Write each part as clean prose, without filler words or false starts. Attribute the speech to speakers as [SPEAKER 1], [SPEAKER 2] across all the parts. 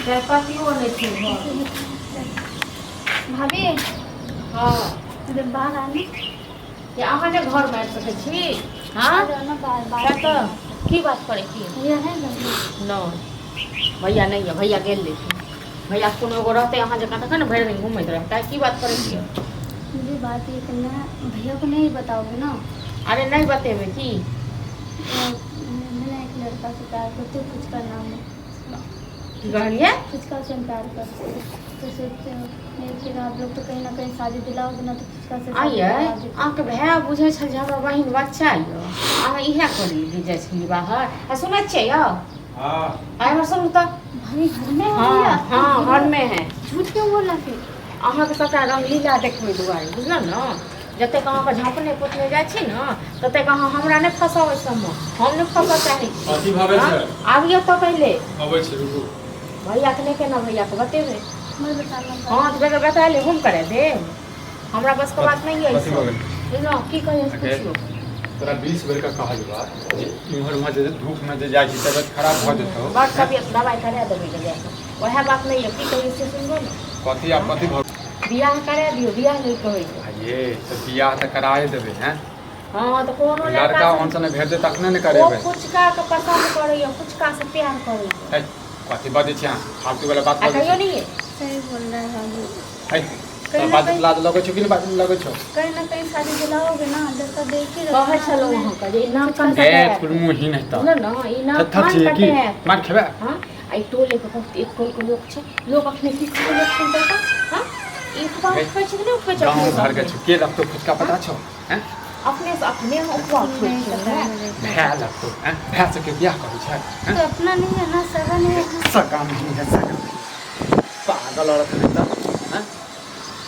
[SPEAKER 1] चायपत्तियो नहि छै घरमे।
[SPEAKER 2] भाभी।
[SPEAKER 1] हँ।
[SPEAKER 2] अरे बाहर आने।
[SPEAKER 1] कि अहाँ नहि घरमे आबि सकै छी? हँ।
[SPEAKER 2] आ जाओ ना बाहर, बात।
[SPEAKER 1] कतऽ की बात करै छी?
[SPEAKER 2] भैया है घर में?
[SPEAKER 1] नहि, भैया नहि यऽ, भैया गेल लेकिन भैया कोनो एगो रहतै अहाँ जकाँ तखन ने भरि दिन घुमैत रहतै। की बात करै छियै?
[SPEAKER 2] मुझे बात ये करना है, भैया को नहीं बताओगे ना?
[SPEAKER 1] अरे नहि बतेबै की।
[SPEAKER 2] मैं ना एक लड़का से प्यार करती हूँ, फुचका नाम है।
[SPEAKER 1] की कहलियै?
[SPEAKER 2] फुचका से हम प्यार करते हैं, तो सोचते हो नहीं फिर आप लोग तो कहीं ना कहीं शादी दिलाओगे ना, तो फुचका से शादी
[SPEAKER 1] आइयै
[SPEAKER 2] करवा दीजिए।
[SPEAKER 1] अहाँके भाय बुझै छल जे हमर बहिन बच्चा यऽ, अहाँ इएह करै लए जाइ छलियै बाहर। आ सुनै छियै यौ?
[SPEAKER 3] हाँ।
[SPEAKER 1] आइ हमर सुनू तऽ।
[SPEAKER 2] भाभी घर में है?
[SPEAKER 1] हाँ।
[SPEAKER 2] भैया?
[SPEAKER 1] हाँ, घरमे है।
[SPEAKER 2] झूठ क्यों बोला फिर?
[SPEAKER 1] अहाँके सबटा रंगलीला देखबै दुआरे, बुझलहुँ ने? जतेक अहाँके झाँपने पोतने जाइ छी ने ततेक अहाँ हमरा नहि फँसाउ। ओहि सबमे हम नहि फँसऽ चाहै छी।
[SPEAKER 3] कथी भऽ गेल
[SPEAKER 1] हँ?
[SPEAKER 3] छै?
[SPEAKER 1] आबियौ तऽ पहिले।
[SPEAKER 3] अबै छी, रुकू।
[SPEAKER 1] भैयाके नहि केना भैयाके बतेबै?
[SPEAKER 2] मत बताना।
[SPEAKER 1] हँ, तऽ बेगर बतायले हम करा देब? हमरा बसके बात नहि अइ।
[SPEAKER 3] कथी भऽ गेल?
[SPEAKER 1] बुझलहुँ? की कहै से पुछियौ।
[SPEAKER 3] तोरा 20 बेर के कहलियौ जे इम्हर उम्हर जे धूपमे जे जाइ छी, तबियत खराब भऽ जेतौ।
[SPEAKER 1] बड़ तबियत, दबाइ करा देबै लए जाकऽ। वएह बात नहि यऽ, की कहियै से सुनबो ने।
[SPEAKER 3] कथी आब कथी भऽ
[SPEAKER 1] बियाह करा दियौ, बियाह नहि कहै।
[SPEAKER 3] ये तऽ बियाह तऽ कराए देबै हैं।
[SPEAKER 1] हँ, तऽ कोनो
[SPEAKER 3] लड़का
[SPEAKER 1] लड़का
[SPEAKER 3] ओहन सन भेटतै तखने ने
[SPEAKER 1] ओ
[SPEAKER 3] करेबै।
[SPEAKER 1] फुचका के पसन्द करैया, फुचका से प्यार करैया।
[SPEAKER 3] है, कथी बजै छी अहाँ? फालतू वाला बात
[SPEAKER 1] आ
[SPEAKER 3] बजै
[SPEAKER 1] कहियो
[SPEAKER 3] छी।
[SPEAKER 1] नहीं।
[SPEAKER 2] सही बोल रहा है भाभी।
[SPEAKER 3] है,
[SPEAKER 2] कहीं
[SPEAKER 3] तोरा
[SPEAKER 2] ना
[SPEAKER 3] बात
[SPEAKER 2] कहीं
[SPEAKER 3] लाज लगै छौ कि नहि बात लगै छौ?
[SPEAKER 2] कहीं ना कहीं शादी दिलाओगे ना, लड़का देख ही
[SPEAKER 1] कहै
[SPEAKER 2] रखना।
[SPEAKER 1] छलहुँ अहाँके जे ई नाक कान
[SPEAKER 3] ए
[SPEAKER 1] कटायत।
[SPEAKER 3] कुलमुही नहि तऽ
[SPEAKER 1] बुझलहुँ ने, ई नाक
[SPEAKER 3] थत्थर
[SPEAKER 1] कान
[SPEAKER 3] छियै की?
[SPEAKER 1] कटायत।
[SPEAKER 3] मार खेबै।
[SPEAKER 1] हँ, आ ई टोले के बहुत एक टोल के लोक छै, लोक अखने की सब लोक सुनतै तऽ? हँ, ई अफवाह
[SPEAKER 3] हे,
[SPEAKER 1] उठबै छै कि नहि उठबै छै?
[SPEAKER 3] गाँव
[SPEAKER 1] अपने
[SPEAKER 3] घर के
[SPEAKER 1] सब
[SPEAKER 3] छौ के लगतौ फुचका, पता छौ? हैं?
[SPEAKER 1] अपने से अपने हम अफवाह उठबै
[SPEAKER 2] नहीं
[SPEAKER 1] छै
[SPEAKER 2] पता
[SPEAKER 1] ने।
[SPEAKER 2] है मुझे।
[SPEAKER 3] भै लगतौ हैं? भै सबके बियाह करै छै हैं?
[SPEAKER 2] तो अपना नहीं है ना, सगा नहीं है ना।
[SPEAKER 3] सगा नहीं है, सगा नहीं है। पागल औरत है तऽ हैं?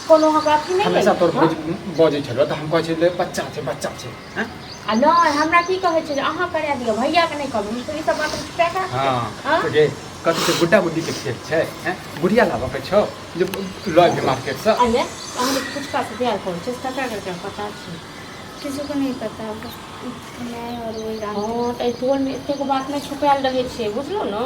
[SPEAKER 1] कोनो अहाँके अथी नहि
[SPEAKER 3] हमेशा
[SPEAKER 1] अइ?
[SPEAKER 3] तोर
[SPEAKER 1] हँ?
[SPEAKER 3] भौज बजै छलौ तऽ हम कहै छलियै बच्चा छै, बच्चा छै, हैं?
[SPEAKER 1] आ नहि, हमरा की कहै छै जे अहाँ करा दियौ, भैयाके नहि कहबै। हम तऽ ई सब बात हम छुपा कऽ राखबै।
[SPEAKER 3] हँ।
[SPEAKER 1] हँ?
[SPEAKER 3] तऽ गे कथी छै? गुड्डा गुड्डीके खेल छै हैं? गुड़िया लाबऽके छौ जे लऽ अयबै मार्केटसँ?
[SPEAKER 1] आ ये अहाँ जे फुचका से प्यार करै छै से ककरा ककरा पता छै?
[SPEAKER 2] किसी को नहीं पता, बस मैं और वो जानते हैं।
[SPEAKER 1] हँ, तऽ एहि टोलमे एतेक बात नहि छुपायल रहै छै, बुझलहुँ ने?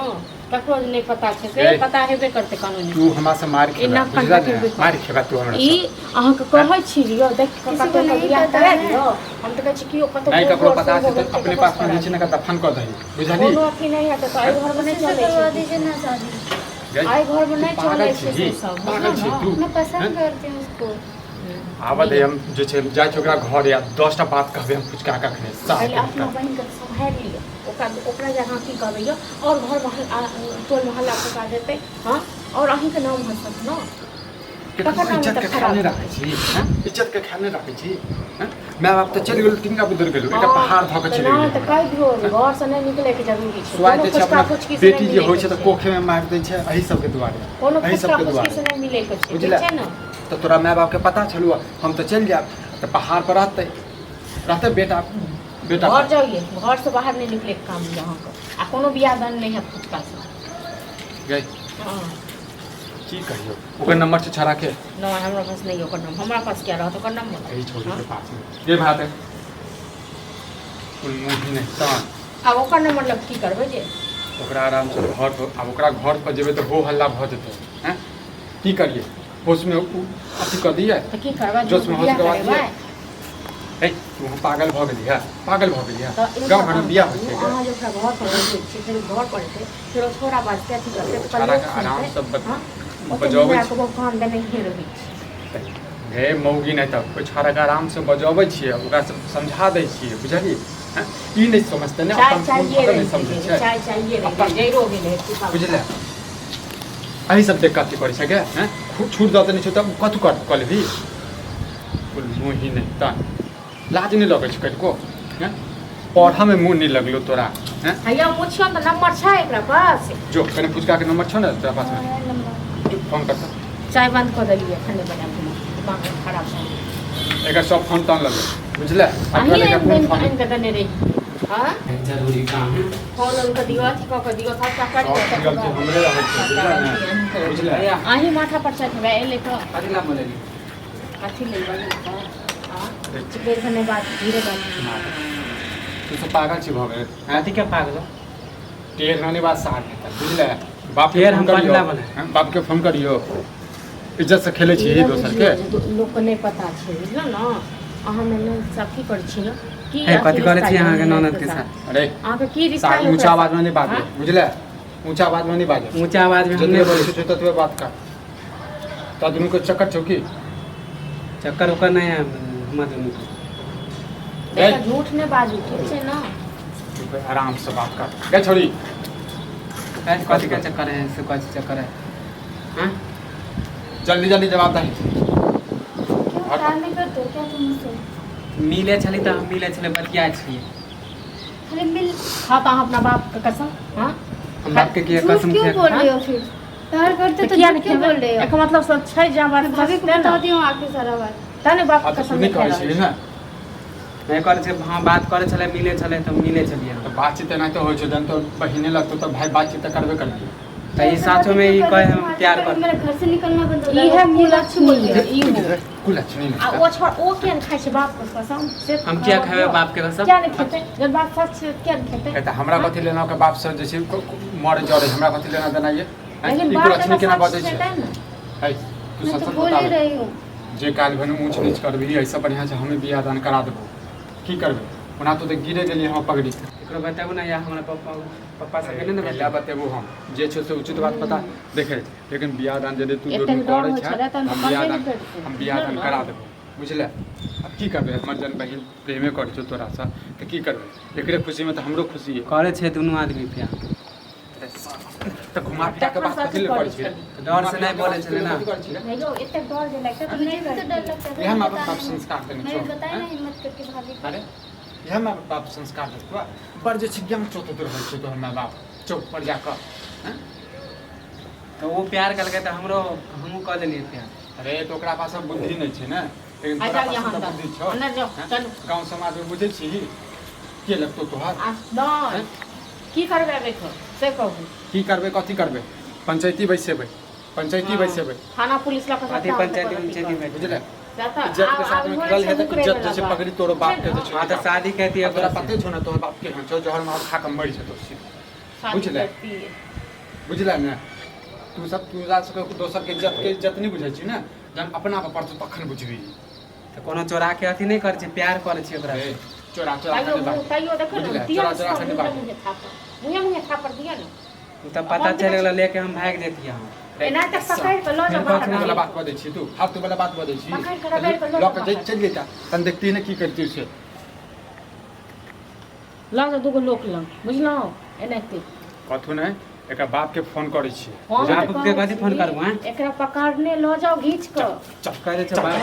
[SPEAKER 1] ककरो जे नहि पता छै से
[SPEAKER 3] गै।
[SPEAKER 1] पता हेबे करतै कानूनी।
[SPEAKER 3] तू हमरा से मारि
[SPEAKER 1] ई
[SPEAKER 3] खेबा,
[SPEAKER 1] नाक कान
[SPEAKER 3] बुझला ने?
[SPEAKER 1] कटेबे करतै।
[SPEAKER 3] मारि खेबा तू हमरा
[SPEAKER 1] ई
[SPEAKER 3] से।
[SPEAKER 1] अहाँके कहै छी जे यौ देख कऽ
[SPEAKER 2] किसी को
[SPEAKER 1] कतौ
[SPEAKER 2] नहीं
[SPEAKER 1] बियाह
[SPEAKER 2] पता
[SPEAKER 1] करा
[SPEAKER 2] है।
[SPEAKER 1] दियौ। हम तऽ कहै छी कियो कतौ
[SPEAKER 3] नहि ककरो
[SPEAKER 1] गोर
[SPEAKER 3] पता छै
[SPEAKER 1] सोर
[SPEAKER 3] तऽ
[SPEAKER 1] होतै
[SPEAKER 3] अपने
[SPEAKER 1] ककरो
[SPEAKER 3] पासमे
[SPEAKER 1] करा
[SPEAKER 3] जे छै ने दफन कऽ दही, बुझलही?
[SPEAKER 1] कोनो अथी नहि हेतै तऽ एहि घरमे
[SPEAKER 2] उसी
[SPEAKER 1] नहि
[SPEAKER 2] से
[SPEAKER 1] चलै
[SPEAKER 2] करवा
[SPEAKER 1] छै।
[SPEAKER 2] दीजिए ना शादी।
[SPEAKER 3] गै,
[SPEAKER 1] एहि घरमे
[SPEAKER 3] तू
[SPEAKER 1] नहि
[SPEAKER 3] पागल
[SPEAKER 1] चलै छै
[SPEAKER 3] छिही?
[SPEAKER 1] से सब,
[SPEAKER 3] पागल
[SPEAKER 1] बुझलहुँ
[SPEAKER 3] छी
[SPEAKER 1] ने?
[SPEAKER 3] तू?
[SPEAKER 2] मैं
[SPEAKER 3] हैं?
[SPEAKER 2] पसंद करती हूँ उसको।
[SPEAKER 3] आबऽ दे, हम जे छै जाइ छी ओकरा घर या 10टा बात कहबै हम फुचका के अखने साफ।
[SPEAKER 1] पहिले अपना बहिनके सम्हारि लिअ। ओकरा ओकरा जे अहाँ की कहबै यौ, आओर घर महल टोल मोहल्ला फँसा देतै। हँ, आओर अहीँके नाम हँसत ने।
[SPEAKER 3] केकरो
[SPEAKER 1] तकर नाम
[SPEAKER 3] इज्जत
[SPEAKER 1] तऽ
[SPEAKER 3] के ख्याल
[SPEAKER 1] खराब
[SPEAKER 3] नहि राखै छी हैं? इज्जत के ख्याल नहि राखै छी हैं? माय बाप तऽ चलि गेल, टिंगा बुदर गेल, एकटा
[SPEAKER 1] हँ
[SPEAKER 3] पहाड़ धऽ के
[SPEAKER 1] तऽ
[SPEAKER 3] चलि
[SPEAKER 1] नहि
[SPEAKER 3] गेलै
[SPEAKER 1] तऽ
[SPEAKER 3] हमरा।
[SPEAKER 1] कहि दियौ जे घरसँ नहि निकलैके जरूरी छै।
[SPEAKER 3] सुआइ
[SPEAKER 1] कोनो
[SPEAKER 3] दै छै
[SPEAKER 1] फुचका
[SPEAKER 3] अपना
[SPEAKER 1] फुचकी से नहि
[SPEAKER 3] बेटी जे होइ
[SPEAKER 1] मिलैके
[SPEAKER 3] छै तऽ
[SPEAKER 1] छै।
[SPEAKER 3] कोखेमे मारि दै छै एहि सबके दुआरे।
[SPEAKER 1] कोनो
[SPEAKER 3] एहि
[SPEAKER 1] फुचका
[SPEAKER 3] सबके
[SPEAKER 1] फुचकी
[SPEAKER 3] दुआरे
[SPEAKER 1] से नहि मिलैके छै, ठीक
[SPEAKER 3] बुझले?
[SPEAKER 1] छै ने?
[SPEAKER 3] तऽ तोरा माय बापके पता छलौ? हम तऽ चलि जायब तऽ पहाड़ पर रहतै रहतै बेटा बेटा
[SPEAKER 1] घर
[SPEAKER 3] पर।
[SPEAKER 1] जाइए, घरसँ बाहर नहि निकलैके काम यऽ अहाँके, आ कोनो बियाह दान नहि हैत फुचकासँ।
[SPEAKER 3] गै।
[SPEAKER 1] हँ।
[SPEAKER 3] की कहियौ, ओकर नंबर छै छौड़ाके?
[SPEAKER 1] नहि, हमरा पास नहि यऽ ओकर नंबर। हमरा पास किया रहत ओकर नंबर?
[SPEAKER 3] एहि छौड़ी
[SPEAKER 1] हँ
[SPEAKER 3] के पास गे भात कोन मुँह नहि तहन।
[SPEAKER 1] आब ओकर नंबर लग की करबै जे?
[SPEAKER 3] ओकरा आरामसँ घर पर, आब ओकरा घर पर जेबै तऽ हो हल्ला भऽ जेतै। हैं, की करियै? होशमे अथी कऽ दियै।
[SPEAKER 1] तऽ की करबै?
[SPEAKER 3] जोशमे होश
[SPEAKER 1] बियाह
[SPEAKER 3] गवा
[SPEAKER 1] करेबै?
[SPEAKER 3] दियै। हे, तू पागल भऽ गेली है, पागल भऽ गेली है।
[SPEAKER 1] तऽ एकटा
[SPEAKER 3] गाँव घरमे
[SPEAKER 1] काम
[SPEAKER 3] बियाह होइ
[SPEAKER 1] करू,
[SPEAKER 3] छै गे?
[SPEAKER 1] अहाँ जे ओकरा घर पर बैठै छियै, फेर घर पर एतै, फेर ओ छोड़ा बाजतै, अथी करतै, तऽ
[SPEAKER 3] छौड़ाके
[SPEAKER 1] लोक सुनतै।
[SPEAKER 3] आरामसँ
[SPEAKER 1] हँ, ओते
[SPEAKER 3] बजबै
[SPEAKER 1] हमरा
[SPEAKER 3] छी।
[SPEAKER 1] को कान देनहिए रहै छै।
[SPEAKER 3] हे मौगी, नहि तऽ ओहि छौड़ाके आरामसँ बजबै छियै, ओकरा समझा दै छियै, बुझलियै? हैं, ई नहि समझतै ने।
[SPEAKER 1] चाय
[SPEAKER 3] अपन
[SPEAKER 1] चाहिए
[SPEAKER 3] अपन नहि
[SPEAKER 1] रहि
[SPEAKER 3] समझै
[SPEAKER 1] गेलै
[SPEAKER 3] छै।
[SPEAKER 1] चाय चाहिए रहि
[SPEAKER 3] अपन
[SPEAKER 1] गेलै, जैरो गेलै फूफा।
[SPEAKER 3] बुझले, एहि सब देख कथी करै छै गे? हैं, छूट दऽ देने छै तऽ कथू कर कऽ लेबही? कुल मुँह ही नहि तऽ लाज नहि लगै छै कनिको? हैं, पढ़ऽमे मुँह नहि लगलो तोरा? हैं।
[SPEAKER 1] हैया पुछियौ तऽ नंबर छै एकरा पास।
[SPEAKER 3] जो कनि फुचकाके नंबर छौ ने तोरा पासमे?
[SPEAKER 2] हाँ, है नंबर।
[SPEAKER 3] जो फोन कर तऽ।
[SPEAKER 1] चाय बंद कऽ देलियै, एखन नहि बनायब हम, दिमाग खराब भऽ गेल।
[SPEAKER 3] एकर सब फोन तोन लगै, बुझले?
[SPEAKER 1] अहीं
[SPEAKER 3] अकेले
[SPEAKER 1] आनि
[SPEAKER 3] कोन फोन
[SPEAKER 1] आनि कऽ देने रही? हँ।
[SPEAKER 3] जरूरी काम है।
[SPEAKER 1] फोन उन कऽ दियौ, अथी कऽ कऽ दियौ, सबटा करियौ।
[SPEAKER 3] सब
[SPEAKER 1] तकर
[SPEAKER 3] गलती
[SPEAKER 1] बाद
[SPEAKER 3] हमरे रहै छै,
[SPEAKER 1] सबटा
[SPEAKER 3] बुझले ने?
[SPEAKER 1] गलती अहीं के।
[SPEAKER 3] बुझले?
[SPEAKER 1] अहीं माथा पर चढ़बै एलै तऽ।
[SPEAKER 3] कथी ला बोलेली?
[SPEAKER 1] कथी लेल बजै तऽ? हँ, बेर नहि बात, धीरे बात।
[SPEAKER 3] तू सब पागल छी भऽ गेल?
[SPEAKER 4] कथी के पागल?
[SPEAKER 3] टेढ़ रहने बाद सार हेतै, बुझले? बाप के
[SPEAKER 4] फेर
[SPEAKER 3] फोन
[SPEAKER 4] हम
[SPEAKER 3] करियो।
[SPEAKER 4] बदला बना।
[SPEAKER 3] हाँ, बाप के फोन करियो, इज्जत से खेलै छी दोसर के।
[SPEAKER 1] लोक के नहि पता छै, बुझल ने? अहाँ मे सब की करै छी की?
[SPEAKER 4] हे, कथी करै छी अहाँके ननद के साथ?
[SPEAKER 3] अरे
[SPEAKER 1] अहाँके की रिश्ता है?
[SPEAKER 3] ऊँचा आवाज में नहीं बाजो, बुझले? ऊँचा आवाज में नहीं बाजो।
[SPEAKER 4] ऊँचा आवाज में हम
[SPEAKER 3] जतबे
[SPEAKER 4] नहि बोलै
[SPEAKER 3] बोलै
[SPEAKER 4] छी।
[SPEAKER 3] छै ततबे बात कर। तो दुनू के चक्कर छौ की?
[SPEAKER 4] चक्कर उक्कर नहि है हमरा दुनू के।
[SPEAKER 1] देखा, झूठ नहि बाजू, ठीक छै ने?
[SPEAKER 3] आराम से बात कर गे छोड़ी।
[SPEAKER 4] हे, कथी के चक्कर है से? कथी चक्कर है? हाँ?
[SPEAKER 3] जल्दी जल्दी जवाब दही।
[SPEAKER 2] क्यों, प्यार नहीं करते हो क्या तुम मुझसे?
[SPEAKER 4] मिले छली तऽ हम मिले छलै, बतिया छियै।
[SPEAKER 2] खाली मिल
[SPEAKER 1] खा तऽ अहाँ अपना बाप के कसम। हाँ,
[SPEAKER 4] हम बाप के किया
[SPEAKER 2] झूठ
[SPEAKER 4] कसम
[SPEAKER 2] क्यों
[SPEAKER 4] खिया?
[SPEAKER 2] बोल रहे हो फिर? प्यार करते
[SPEAKER 1] तऽ
[SPEAKER 2] तो
[SPEAKER 1] किया
[SPEAKER 2] झूठ
[SPEAKER 1] नहि
[SPEAKER 2] क्यों
[SPEAKER 1] खेबै?
[SPEAKER 2] बोल रहे हो?
[SPEAKER 1] एकर मतलब सब छै जे हमरा
[SPEAKER 2] मैं भाभी को
[SPEAKER 1] ने
[SPEAKER 2] बता दी हूँ आके सारा बात।
[SPEAKER 1] तै ने बाप
[SPEAKER 3] आ
[SPEAKER 1] के
[SPEAKER 3] तऽ
[SPEAKER 1] कसम
[SPEAKER 3] तू नहि
[SPEAKER 1] नहि खा
[SPEAKER 3] कहै
[SPEAKER 1] रहल
[SPEAKER 3] छिही
[SPEAKER 1] छी।
[SPEAKER 3] ने?
[SPEAKER 4] नहि करै छै। हाँ, बात करै छलै, मिले छलै तऽ मिले छलियै हम।
[SPEAKER 3] तऽ बातचीत एनाहिते होइ छै। जहन तो बहिने लगतौ तऽ भाय बातचीत तऽ करबे करबी।
[SPEAKER 4] तऽ ई
[SPEAKER 2] ऐसे
[SPEAKER 4] साचो
[SPEAKER 2] बातें
[SPEAKER 4] में
[SPEAKER 2] क्यों
[SPEAKER 4] ई
[SPEAKER 2] कर रहे
[SPEAKER 4] कहे
[SPEAKER 2] हो?
[SPEAKER 4] हम
[SPEAKER 2] तुम्हारे
[SPEAKER 4] प्यार
[SPEAKER 2] चक्कर
[SPEAKER 4] कर
[SPEAKER 2] में मेरा घर से निकलना बंद हो
[SPEAKER 1] ई
[SPEAKER 2] जाएगा।
[SPEAKER 1] है
[SPEAKER 2] ये बात
[SPEAKER 1] कुलक्षणी
[SPEAKER 2] बोल रहे
[SPEAKER 1] है
[SPEAKER 2] हो।
[SPEAKER 1] ई हो।
[SPEAKER 3] कुलक्षणी
[SPEAKER 1] आ
[SPEAKER 3] नहि।
[SPEAKER 1] ओ छोड़, ओ किया नहि खाइ छै बाप के कसम से?
[SPEAKER 4] हम किया खेबै बाप के कसम?
[SPEAKER 1] किया नहि खेतै? जब बात सच छै, किया नहि खेतै?
[SPEAKER 3] तऽ हमरा कथी लेना ओकर बाप से जे छै मरे जरे, हमरा कथी लेना देना ये?
[SPEAKER 1] लेकिन
[SPEAKER 3] ई
[SPEAKER 1] बात
[SPEAKER 3] कुलक्षणी
[SPEAKER 1] अगर
[SPEAKER 3] केना
[SPEAKER 1] सच
[SPEAKER 3] बजै
[SPEAKER 1] छै
[SPEAKER 3] छै?
[SPEAKER 1] तै ने।
[SPEAKER 3] है तू
[SPEAKER 2] मैं
[SPEAKER 3] सच
[SPEAKER 2] तो
[SPEAKER 3] सच
[SPEAKER 2] बोल ही
[SPEAKER 3] बताबे।
[SPEAKER 2] रही हूँ।
[SPEAKER 3] जे काल्हि भेनु ऊँच नीच करबही, एहिसँ बढ़िआँ छै हमे बियाह दान करा देबौ। की करबै? ओना तो तऽ गिरे गेलियै हम पगड़ी।
[SPEAKER 4] एकरो बताबू ने या हमरा पप्पा पप्पा सबके नहि ने
[SPEAKER 3] पहला
[SPEAKER 4] बताबू?
[SPEAKER 3] बतेबो हम जे छै से उचित बात पता देखे, लेकिन बियाह दान यदि तू
[SPEAKER 1] एतेक
[SPEAKER 3] दुनू
[SPEAKER 1] डर
[SPEAKER 3] करै
[SPEAKER 1] होइ
[SPEAKER 3] छै,
[SPEAKER 1] छलै तहन
[SPEAKER 3] हम
[SPEAKER 1] तऽ
[SPEAKER 3] बियाह
[SPEAKER 1] करबे
[SPEAKER 3] दान
[SPEAKER 1] नहि करितै।
[SPEAKER 3] हम बियाह दान
[SPEAKER 1] बुझलहुँ
[SPEAKER 3] करा
[SPEAKER 1] ने?
[SPEAKER 3] देबो, बुझले? आब की करबै? हमर जन बहिन प्रेमे करै छौ तोरासँ तऽ की करबै? एकरे खुशीमे तऽ हमरो खुशी है।
[SPEAKER 4] करै छै दुनू आदमी प्यार।
[SPEAKER 3] तऽ घुमा फिरा के
[SPEAKER 1] तखन
[SPEAKER 3] बात
[SPEAKER 1] से
[SPEAKER 3] कथी लए
[SPEAKER 1] करै
[SPEAKER 3] करै छियै?
[SPEAKER 1] छली।
[SPEAKER 4] डर से नहि बोलै छलै ने।
[SPEAKER 3] कथी करै छियै?
[SPEAKER 1] नहि यौ, एतेक डर जे लगतै तऽ
[SPEAKER 2] मुझे
[SPEAKER 1] नहि
[SPEAKER 2] भी तो डर
[SPEAKER 1] करतै।
[SPEAKER 2] लगता था।
[SPEAKER 3] इएह
[SPEAKER 2] मैं
[SPEAKER 3] माँ बाप
[SPEAKER 2] बताने
[SPEAKER 3] संस्कार देने
[SPEAKER 2] मैं
[SPEAKER 3] छौ?
[SPEAKER 2] भी बताया
[SPEAKER 3] हैं?
[SPEAKER 2] ना हिम्मत करके भाभी को।
[SPEAKER 3] अरे इएह माँ बाप संस्कार देतौ? बड़ जे छै ज्ञान चौतैत रहै छै तोहर माय बाप चौक पर जाकऽ, हैं?
[SPEAKER 4] तऽ ओ प्यार केलकै तऽ हमरो हमहूँ कऽ देलियै प्यार।
[SPEAKER 3] अरे तऽ ओकरा पास अब बुद्धि नहि छै ने, लेकिन
[SPEAKER 1] आ
[SPEAKER 3] तोरा
[SPEAKER 1] जाउ
[SPEAKER 3] पास
[SPEAKER 1] यहाँ
[SPEAKER 3] तऽ
[SPEAKER 1] अन्दर।
[SPEAKER 3] बुद्धि छौ।
[SPEAKER 1] अन्दर जाउ,
[SPEAKER 3] हैं?
[SPEAKER 1] चलू।
[SPEAKER 3] गाँव समाजमे बुझै छिही के लगतौ तोहर?
[SPEAKER 1] आ नहि, की करबै आब एखन से कहू।
[SPEAKER 3] की करबै? कथी करबै? पंचायती बैसेबै, पंचायती
[SPEAKER 1] हाँ।
[SPEAKER 3] बैसेबै।
[SPEAKER 1] थाना पुलिस लऽ कऽ
[SPEAKER 4] कथी
[SPEAKER 1] सबटा
[SPEAKER 4] पंचायती
[SPEAKER 1] अथी
[SPEAKER 4] उंचायती
[SPEAKER 1] करब।
[SPEAKER 4] बैठ
[SPEAKER 3] बुझले?
[SPEAKER 1] से तऽ
[SPEAKER 3] इज्जत के
[SPEAKER 1] आब
[SPEAKER 3] साथ
[SPEAKER 1] आब
[SPEAKER 3] में
[SPEAKER 1] होइ
[SPEAKER 3] खेलल
[SPEAKER 1] छै
[SPEAKER 3] हेतै,
[SPEAKER 1] मुकरै
[SPEAKER 3] इज्जत
[SPEAKER 1] वला
[SPEAKER 3] जे छै
[SPEAKER 1] बात।
[SPEAKER 3] पकड़ी तोरो बाप के जे छै।
[SPEAKER 4] हाँ तऽ शादी कहती
[SPEAKER 3] आ तोरा पते छौ ने तोहर बाप केहन छौ? जहर मार खा कऽ मरि जेतौ सीधा।
[SPEAKER 1] शादी
[SPEAKER 3] बुझले?
[SPEAKER 1] करती।
[SPEAKER 3] बुझले ने? तू सब तू सबके दोसर के इज्जत के इज्जत नहि बुझै छी ने, जहन अपना पर पड़तौ तखन बुझबही।
[SPEAKER 4] तऽ कोनो चोरा के अथी नहि करै छै, प्यार करै छी ओकरा।
[SPEAKER 3] ए, चोरा चोरा
[SPEAKER 1] तैयो
[SPEAKER 3] के बात।
[SPEAKER 1] तैयो देखो ने
[SPEAKER 3] बुझले?
[SPEAKER 1] दिअ
[SPEAKER 3] चोरा
[SPEAKER 1] ने
[SPEAKER 3] चोरा
[SPEAKER 1] सब
[SPEAKER 3] के
[SPEAKER 1] मुँहे
[SPEAKER 3] बात।
[SPEAKER 1] मुँहे थापड़, मुँहे मुँहे थापड़ दिअ ने।
[SPEAKER 4] ओ तऽ पता चलि गेलै, लेके हम भागि जैतियै हम।
[SPEAKER 1] एना तऽ पकड़ि कऽ लऽ जाउ
[SPEAKER 4] फेर
[SPEAKER 1] बाहर।
[SPEAKER 4] कखनो
[SPEAKER 3] वाला बात बजै छी तू, फालतू वाला बात बजै छी।
[SPEAKER 1] पकड़ि कऽ रगड़ि कऽ लऽ
[SPEAKER 3] लऽ
[SPEAKER 1] जाउ
[SPEAKER 3] कऽ
[SPEAKER 1] बाहर।
[SPEAKER 3] चलि जैता तहन देखती ने की करती से।
[SPEAKER 1] लऽ जाउ दूगो लोक लग, बुझलहुँ? एनाहिते।
[SPEAKER 3] कथू नहि, एकरा बाप के फोन करै छियै।
[SPEAKER 1] हम तऽ
[SPEAKER 4] बाप के
[SPEAKER 1] कहै
[SPEAKER 4] कथी फोन
[SPEAKER 1] छी,
[SPEAKER 4] करबो, आँय?
[SPEAKER 1] एकरा पकड़ने लऽ जाउ घीच कऽ।
[SPEAKER 3] चल।
[SPEAKER 4] कह दै छै बाप।